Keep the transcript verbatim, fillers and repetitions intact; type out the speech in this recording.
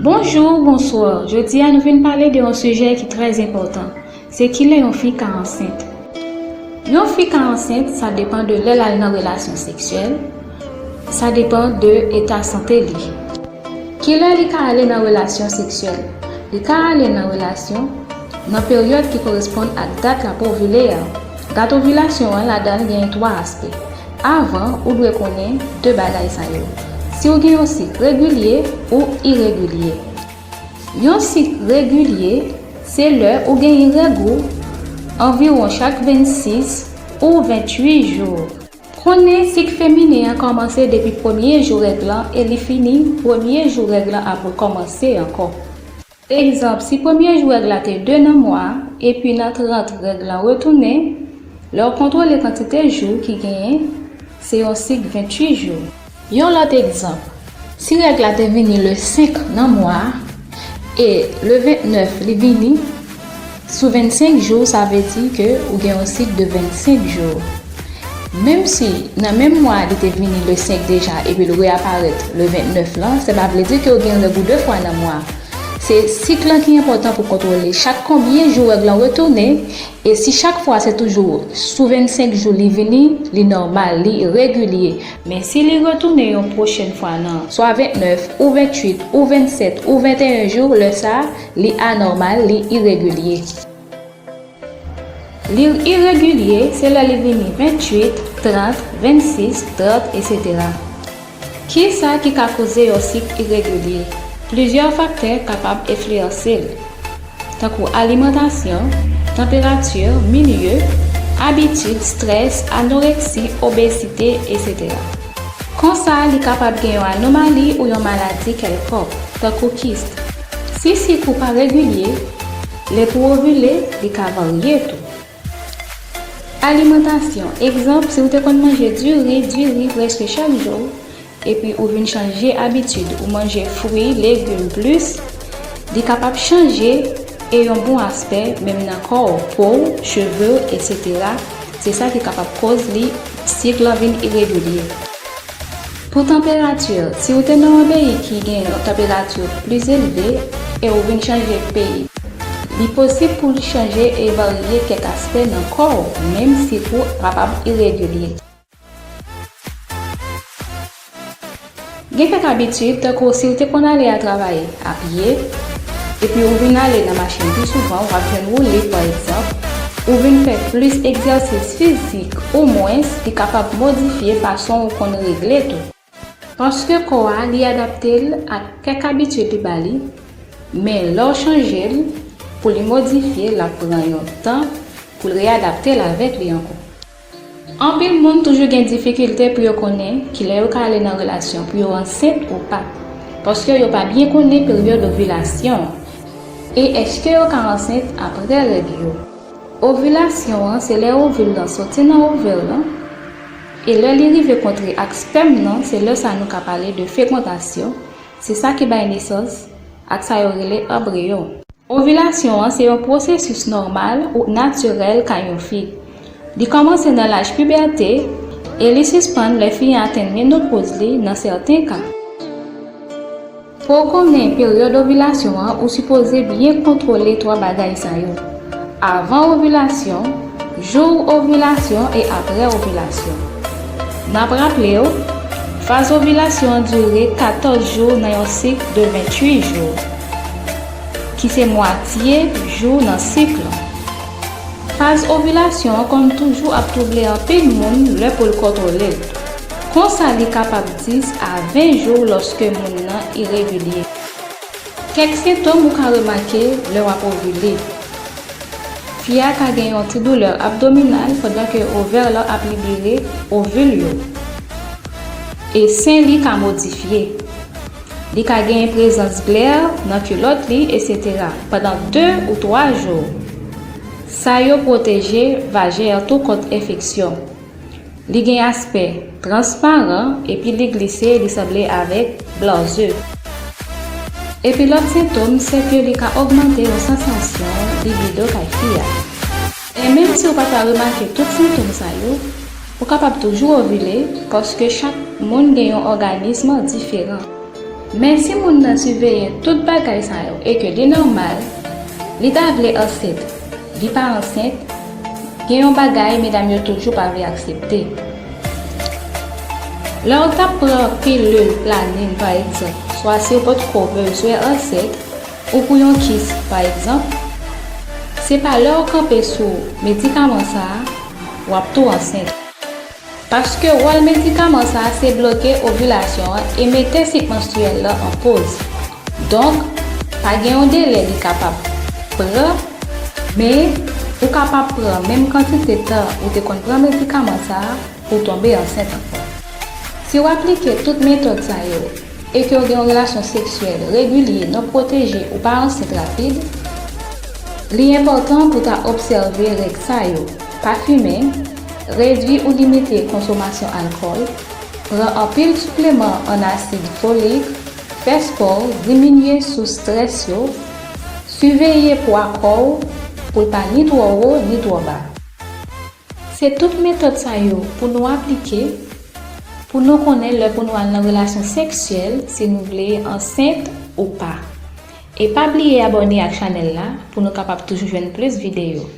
Bonjou, bonswa. Jodi a nou vin pale de yon sijè ki trè enpòtan. Se kilè yon fi ka ansent. Yon fi ka ansent, sa depann de lè l al nan relasyon seksyèl, sa depann de eta sante li. Kilè li ka ale nan relasyon seksyèl? Li ka ale nan relasyon nan peryòd ki koresponn ak dat l ap ovile a. Dat ovilasyon an ladan l gen twa aspè. Avan, ou dwe konnen de bagay sa yo. Si w gen yon sik regilye ou iregilye. Yon sik regilye, se lè ou genyen règ ou anviwon chak vennsis ou venntuit jou. Konnen sik feminen an kòmanse depi premye jou règ lan e li fini premye jou règ lan ap rekòmanse ankò. Egzanp, si premye jou règ la te de nan mwa a, epi nan trant règ lan retounen, lè w kontwole kantite jou ki genyen, se yon sik venntuit jou. Yon lòt egzanp, si règ la te vini le senk nan mwa a, e le ventnèf li vini sou vennsenk jou, sa vle di ke ou gen yon sik de vennsenk jou. Menm si nan menm mwa a li te vini le senk deja epi l reaparèt le ventnèf lan, sa pa vle di ke w gen règ ou de fwa nan mwa a. Se sik lan ki enpòtan pou kontwole. Chak konbyen jou règ lan retounen, e si chak fwa se toujou sou vennsenk jou li vini, li nòmal, li regilye. Men si li retounen yon pwochèn fwa nan swa ventnèf, ou venntuit, ou vennsèt, ou venteyen jou, lè sa a, li anòmal, li iregilye. Li iregilye, se lè li vini venntuit, trant, vennsis, trant, etsetera. Kisa ki ka koze yon sik iregilye? Plizyè faktè kapab enfliyanse l, tankou alimantasyon, tanperati, milye, abitid, estrès, anoreksi, obezite, etsetera. Konsa, li kapab gen yon anomali ou yon maladi kèlkonk, tankou kis. Si sik ou pa regilye, lè pou w ovile, li ka varye tou. Alimantasyon. Egzanp, si w te konn manje diri, diri prèske chak jou, epi ou vin chanje abitid, ou manje fwi, legim plis, li kapab chanje e yon bon aspè, menm nan kò w, po w, cheve w, etsetera. Se sa ki kapab koz li, sik lan vin iregilye. Pou tanperati, si w te nan yon peyi ki gen yon tanperati pli elve e w vin chanje peyi, li posib pou l chanje e varye kèk aspè nan kò w, menm si pou kapab iregilye. Gen kèk abitid, tankou si w te konn ale a travay a pye, epi ou vin ale nan machin pi souvan, w ap jwenn woule, pa egzanp, ou vin fè plis egzèsis fizik ou mwens, li kapab modifye fason ou konn regle tou. Paske kò a, li adapte l ak kèk abitid li ba li, men lè w chanje l, pou li modifye, l ap pran yon tan pou l reyadapte l avèk li ankò. Anpil moun toujou gen difikilte pou yo konnen kilè yo ka ale nan relasyon, pou yo ansent ou pa, paske yo pa byen konnen peryòd ovilasyon an. E èske yo ka ansent apre règ yo? Ovilasyon an, se lè ovil lan soti nan ovè lan, e lè li rive kontre ak spèm nan, se lè sa nou ka pale de fekondasyon, se sa ki bay nesans ak sa yo rele anbriyon. Ovilasyon an se yon pwosesis nòmal ou natirèl kay yon fi. Li kòmanse nan laj pibète e li sispann lè fi an atenn menopoz li nan sèten ka. Pou w konnen peryòd ovilasyon an, ou sipoze byen kontwole twa bagay sa yo: avan ovilasyon, jou ovilasyon e apre ovilasyon. N ap raple w, faz ovilasyon an dire katòz jou nan yon sik de venntuit jou, ki se mwatye jou nan sik lan. Faz ovilasyon an konn toujou ap twouble anpil moun lè pou l kontwole l. Konsa, li kapab dis a ven jou lòske moun nan iregilye. Kèk sentòm ou ka remake lè w ap ovile. Fi a ka gen yon ti doulè abdominal pandan ke ovè lan ap libere ovil yo. E sen li ka modifye. Li ka genyen prezans glè nan kilòt li, etsetera, pandan de ou twa jou. Sa yo pwoteje vajen an tou kont enfeksyon. Li gen aspè transparan epi li glise, li sanble avèk blan ze. Epi lòt sentòm, se ke li ka ogmante yon sansasyon libido kay fi a. E menm si w pa ta remake tout sentòm sa yo, ou kapab toujou ovile, paske chak moun gen yon òganis diferan. Men si moun nan siveye tout bagay sa yo e ke li nòmal, li ta vle ansent, li pa ansent, gen yon bagay medam yo toujou pa vle aksepte. Lè w t ap pran pilil planin, pa egzanp, swa si w potko bezwen ansent, ou pou yon kis, pa egzanp, se pa lè w kanpe sou medikaman sa a, w ap tou ansent. Paske wòl medikaman sa a se bloke ovilasyon an e mete sik manstriyèl la an poz. Donk, pa gen yon delè li kapab pran, men ou kapab pran menm kantite tan ou te konn pran medikaman sa a pou w tonbe ansent ankò. Si w aplike tout metòd sa yo e ke w gen yon relasyon seksyèl regilye, non pwoteje ou pa ansent rapid, li enpòtan pou w ta obsève règ sa yo: pa fimen, redwi ou limite konsomasyon alkòl, pran anpil sipleman an asid folik, fè spò, diminye sous strès yo, siveye pwa kò w pou l pa ni twò wo ni twò ba. Se tout metòd sa yo pou nou aplike, pou nou konnen lè pou nou al nan relasyon seksyèl, si nou vle ansent ou pa. E pa bliye abòne ak chanèl la pou nou kapab toujou jwenn plis videyo.